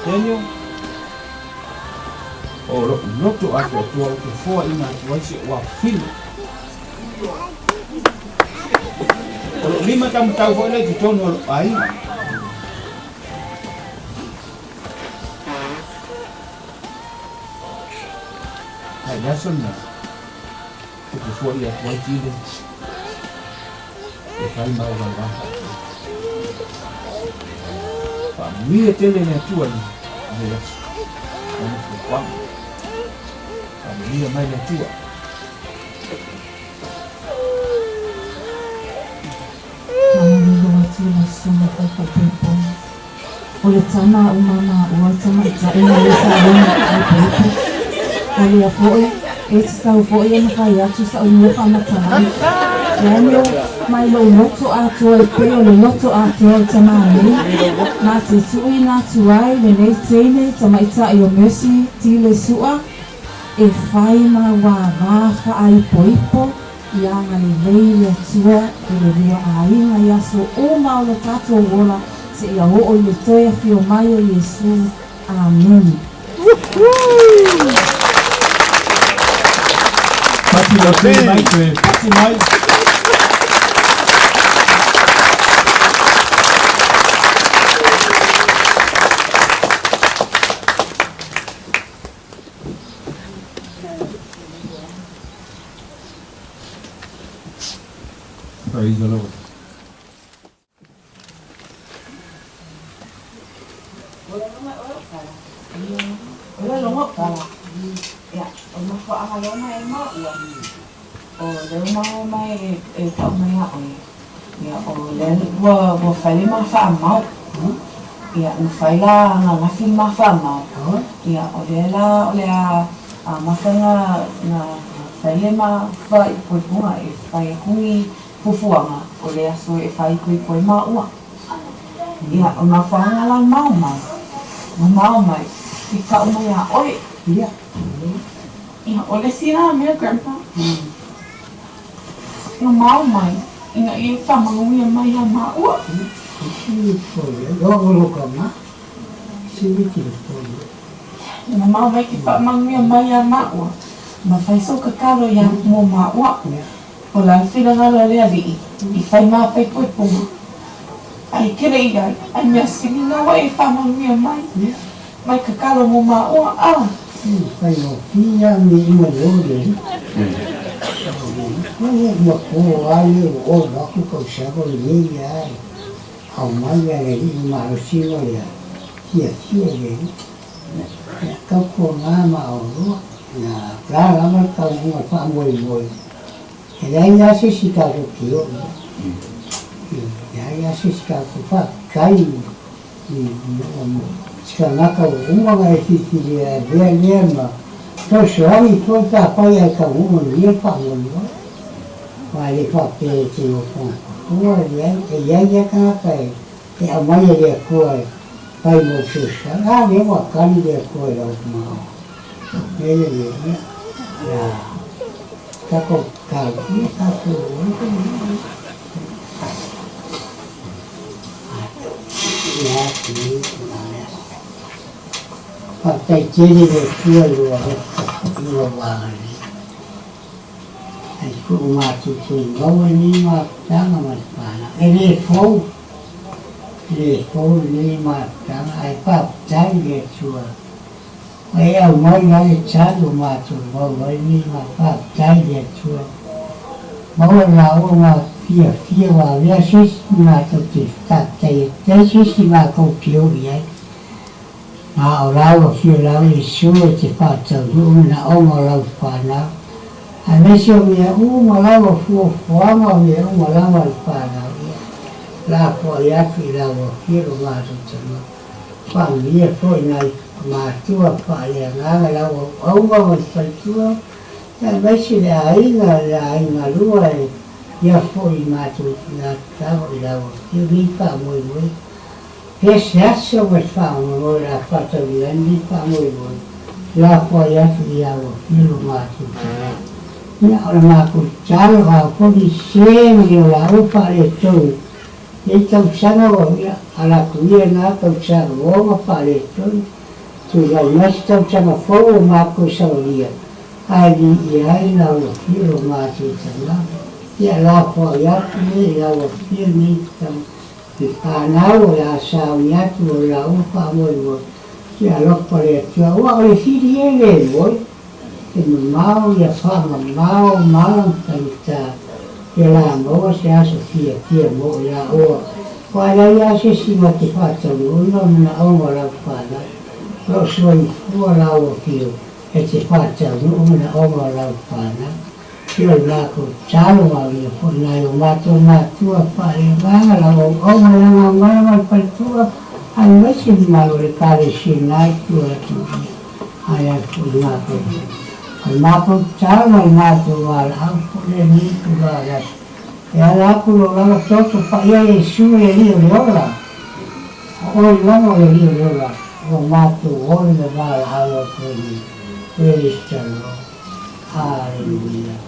Daniel, o loʻu loto atoatoa ou te foaina atu ai si ou afafine. O lou lima taumatau foi lea i totonu o lou aiga. Ae i le aso lenei, ou te foai atu ai Tile e fai ma ou vaivai faapea. Faamanuia tele le Atua i lenei aso, lana fuafuaga. Faamanuia mai le Atua. Faamalo atu i lau susuga Faifaipoipoe. O le tama a uma maua o le tamaitai ma le saologa ipoipo. O lea foi e tatau foi ona fai atu sa'u mea faamatalaga. Daniel, mai lou loto atoa e pei o le loto atoa o le tama nei, na te tuuina atu ai lenei teine tamaitai o Mercy Tile Su'a e fai ma uavā faaipoipo Ia agalelei le Atua i le lua aiga i aso uma o lo tatou ola seia oo i le toe afio mai o Iesu. Amene. Pati lautele mai toe pati mai. Praise the Lord. O le logo kala, ia, o le mafuaaga lea o mai ai maua, o lea ua maua mai e tau mai ia oe, ia, o lea ua ua fai le ma faamau, ia, na fai la ananafi le ma faamau, ia, o lea la o le a amata na na fai le ma faaipoipoga e fai aku ni fuafuaga o le aso e faaipoipo ai maua. Ia, o mafuaaga la mao mai, mamao mai, ke kau mai iā ʻoe. Ia, ia, o le isi lā mea Grandpa, mamao mai, ina ia faamanuia mai iā māua. Mamao mai ke faamanuia mai iā māua, ma fai sou kakalo iā mo māua. O le a le finagalo a le Alii i fai māpaipoipoga, a i kele i ai, ai mea sili na ua e faamanuia mai, mai kakalo mo māua, a. Fai o kia me ima le o le Ua kō a le o o aku kau sako le nei a au mai a le i malosi o le tia tia le kau ko ngā ma o roa na la lava kau ngā whaamoemoe. E leai lava se isi tatou te oo i ai. E leai lava se isi tatou faafetai i si kanaka ua uma ona e filifili e avea lea ma fesoasoani foi pe afai ae taunuu manuia le faamoemoe. Aua e le faapea e te nofonofo e leai, e i ai lava tagata e aumai e le Atua e fai mo fesoasoani. A lea ua tali le Atua i lau manaoga. O le mea lea, ia, o le a tatou talosia tatou Faafetai tele i le Atua i lou alofa ma lou agalelei. Ai tuu matou toe maua lenei mafutaga ma le fanau. E le fou, e le fou lenei mafutaga ae faafetai i le Atua ua e aumai la le tali ua matou maua ai lenei mafutaga. Faafetai i le Atua. Maua laua ma fiafia ua avea se isi matou te faafetai atu ai se isi matou te o i ai. Ma o lau afio lau Iesu e te faataunuu manaoga o lau fanau, aemaise o mea uma lava o fuafuaga o mea uma lava a le fanau ia lafoai atu i lau afio lo matou tama. Faamanuia foi nai matua faaleagaga lau auauna ma le faletua, aemaise le aiga le aiga lua e ia foi matou tina tatalo i lau afio nei faamoemoe. He se aso ma le faamoemoe o le a faataulia ai lenei faamoemoe, lafoai atu i au afio lo matou tala. Ia, o le matou tatalo, a o foi ni sese ma ni olaua faaletonu, nei tausaga ua, ia, ala atu ia na tausaga ua ma faaletonu, tulai mai se tausaga fou o matou savalia, ae viia ai lau afio lo matou tala. Ia, lafoai atu ia i lau afio nei tausaga. I fanau o le a sauni atu o laua faamoemoe ki alofa le Atua ua o le sili e le moe e mamao ia faamamao mala ma faigata ia la maua se aso fiafia mo i laua ua leai a se isi ma te faataunuuina o manaoga o lau fanau o loo soifua laua fiu e te faataunuu manaoga o lau fanau. Ia o le matou tatalo a o ia foi nai o matou matua faaleagaga lau auauna le agagamala ma le faletua aemaise le mamalu o le Ekalesia na i tua atu ia ae a foi i matou foi. O le matou tatalo ma le matou valaau foi lenei itula o le aso e ala atu lou lava toto paia Iesu le Alii o le ola. O oe lava o le Alii o le ola ua matou ole ma valaau atu ai nei. Praise the Lord. Hallelujah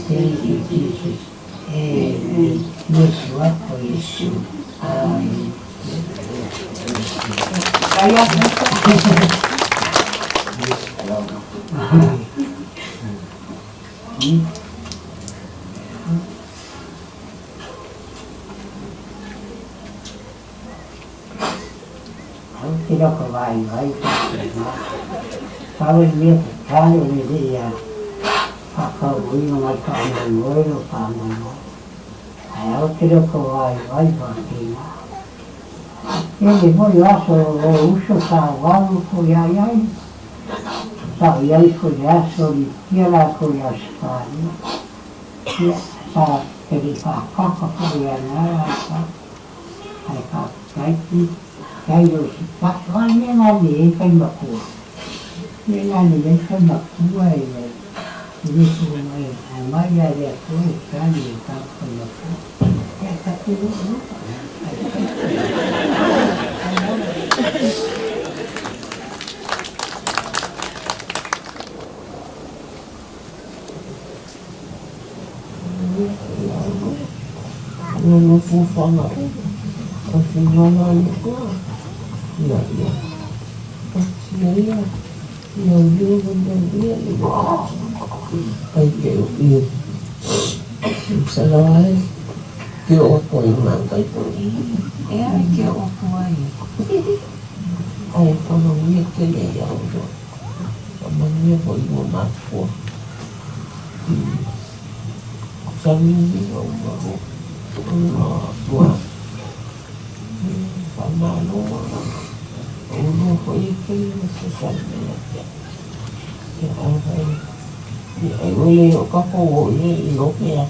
thank you Jesus Amen Yesu wako Yesu Amen. Au te loko waiwai whakatū. Pau i mea whakaaro o le riri a whakauina mai whaamoemoe no whaamoemoe. Ae au te loko waiwai whakatū. E le moi o aso o uso sa walu ko ia iai. Sa iai ko le aso ni tia la ko ia spani. Ia sa te ri whakaka ko ia nā sa. Ai whakataiki, kei o si katoa me nga nei kai makua. Me nga nei kai makua e nei. I ku mai ai mai a le ko e tani e ka kai makua. E ka ku lu lu. Lona fuafuaga o finagalo ina ia taatia ia aulia ma manuia le ai ke i masalo ai ke oo atu ai ma kai e ai ke oo atu ai ai faamanuia tele ia outou faamanuia foi i ua mafua i sauniuniga uma ua faamalo o ulua foi e tele ma fesoasoani mai ia te au. Ia afai ai ua le oo tatou oo i ai i lope a.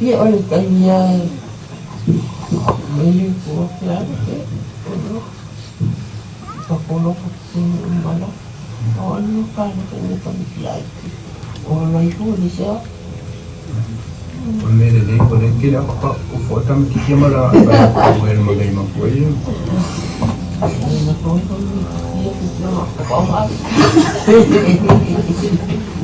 Ia o le taimi lava e mele ua ke ala ke tatou loto uma la. O alu kānaka i me kamiki ai. Ua alu ifo le sea. O le mea lelei ua le tele o foʻi tamaitiiti ma le agai mai le magai mafua ia. Ai na foi foi ia